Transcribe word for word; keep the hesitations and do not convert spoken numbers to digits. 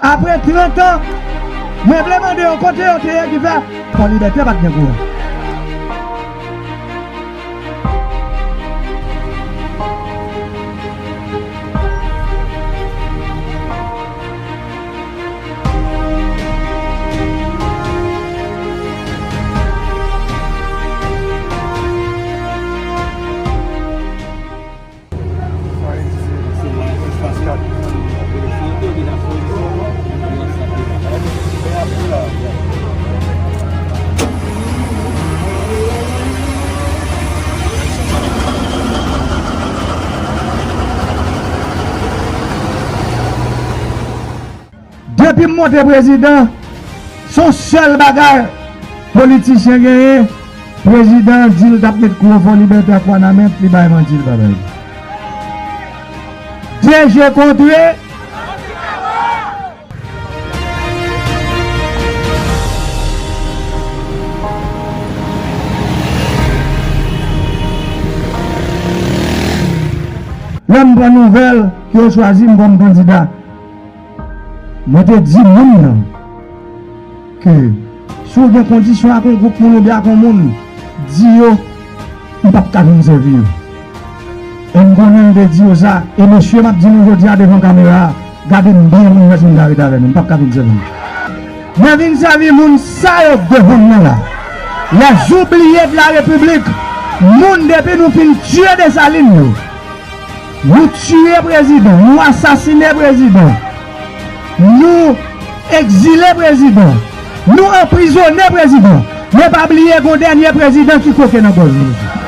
Apre trant an, mwen vle mande yo kote yo te ye ki fè Fò Libète pa t gen kouran. Depi m monte prezidan, se yon sèl bagay politisyen genyen, prezidan an di l t ap met kouran Fò Libète ak Wanament, li bay manti, li pa bay. De je kontre. Lè m pran nouvèl ke yo chwazi m kòm kandida, mwen te di moun nan ke si w gen kondisyon ak yon gwoup moun oubyen ak yon moun, di yo, m p ap ka vin sèvi yo. E m konnen m te di yo sa, e mesye m ap di nou jodi a devan kamera a, gade m byen pou nou wè si m ka ret avè nou, m p ap ka vin sèvi nou. Mwen vin sèvi moun sa yo devan m nan la. Les oubliés de la République, moun depi nou fin tiye Desalin yo. Nou tiye prezidan, nou asasine prezidan, nou egzile prezidan, nou anprizone prezidan. Men pa bliye gon dènye prezidan ki koke nan gòj li.